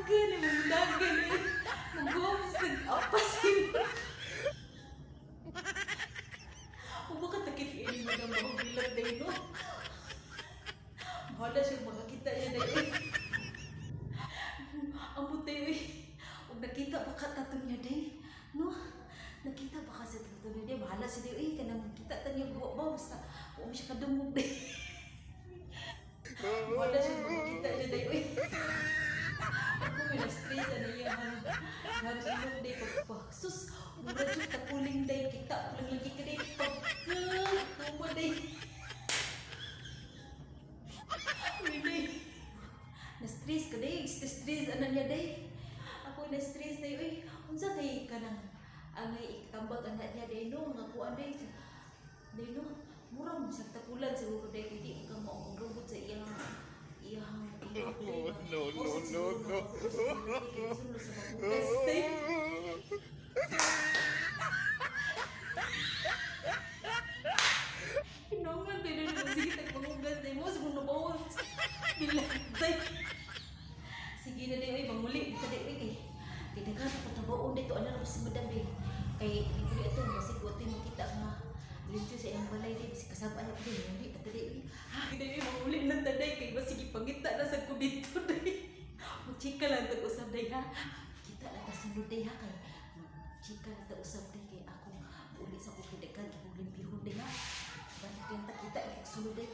Pagka ni mong eh. Mag-gomes nag-apas yun. O baka takit ini madam ako bilang day no. Bahala siya makakita niya day. Amot day eh. Ug nakita pa ka tato niya day. No? Nakita pa ka sa tato niya day. Bahala siya day. Eh, kanang kita ta niya buwa ba. Basta, huwag mo siya kadungog day. Bahala siya makakita niya day. Uy. Ako may na-stress na niya. Ang ilong day pagpa. Sus, mura jud takuling day. Kita ko lang lagi ka day. Pagka, tuma day. Uy, day. Na-stress ka day. Stress-stress ana niya day. Ako na-stress day. Uy, unsa kay kanang angay ikatambag anak niya day no nga kuan day. Day no, mura mo sa tapulan siguro day kay di ka mo ang sa iyang iyang iyang Oh, no, no, no, no. No. Hinungan ba na sige tagpangugas day mo sa mong nabawon. Bilang day. Sige na day, oy, manguli ka day, oy, kay kay daghan pa tabaon dito ana ra si madam day. Kay hindi ato masig wa makita nga limpyo sa iyang balay day, bisig kasaba na day, manguli ka day, oy. Ha, day, oy, manguli na ta day kay basig ipangita na sa ko dito day. Magchika lang tag usab day ha. Kita na ta sunod day ha kay magchika na ta usab day kay ako uli sa ko kay daghan kay limpyuhon day ha. Balik lang ta kita sunod day.